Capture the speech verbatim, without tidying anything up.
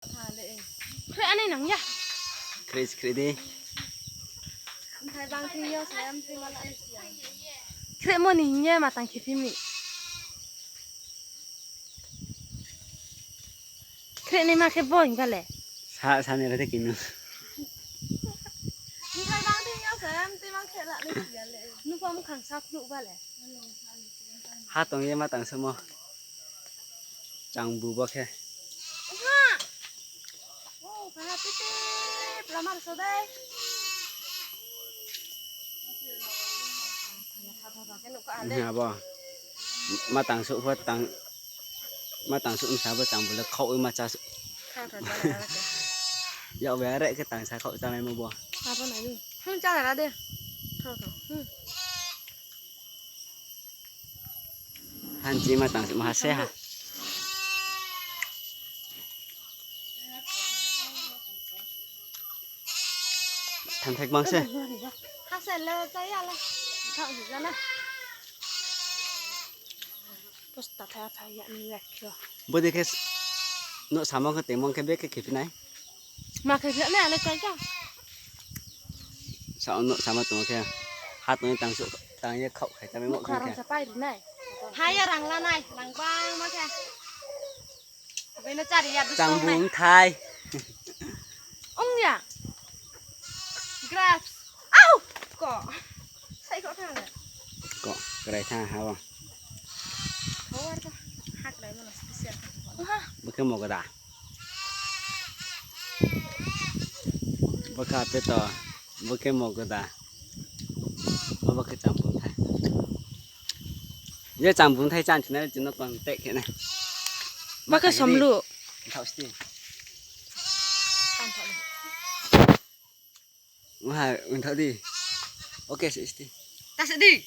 Khreh ani nang ya. Khreh, khreh di. Khrehmo ni hing ye ma tang khe phi mi. Khreh ni ma khe bo hing ba le. Sa, sa ni ra de kinu. Nupha mukhang sa phnuh ba le. Ha tong ye ma tang samo. Changbu bo khe. Abo. Ma tang suh pho tang. Ma tang suh msa bo changbu le khaoh ma chá suh. Yak bai are khe tang sa khaoh chá mai mo bo. Hanchi ma tang se ma ha se ha. Thanthek mang se. Bodi khe no samo khe tengmong khe be khe khe phi nai. Ma khe phi nai ale chai ka. Sa no samo tong khe. Ha tong ye tang su tang ye khaoh khai ta mai mo khe. Rang sa pai ri nai. Ha ya rang la nai, rang bangma khe. Bai no chari ya. Changbung thai. Ong ya. Grapes. Au! Ko. Sai ko thang le. Ko, krai thang ha bo. Khawar ko. Ha krai mo no special. Bo khe mogoda. Bo khe apeto. Bo khe mogoda. Bo khe changbung thai. Ye changbung thai chan chini chini contact khe nai. Bo khe somlu. Thaoh sti. Thaoh sti. Waha, thaoh di. Okay, sti. Ta se di.